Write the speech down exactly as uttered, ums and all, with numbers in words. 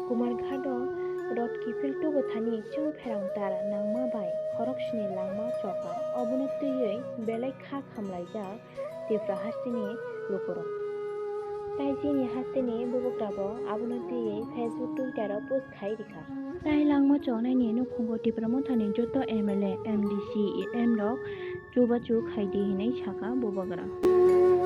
Kumarghat o rot kiphil tubu thani chwng pherang tar nangma bai khoroksni langma choka, obono twiwi belai kha khamlaijak Tipra hasteni lukurok. Tai chini hasteni bubagrabo abono twiwi Facebook, Twitter o post khai rikha. Tai langma choknaini nukhungo Tipra Mothani joto M L A, M D C, E M rok chubachu khaidi hinwi sakha bubagra.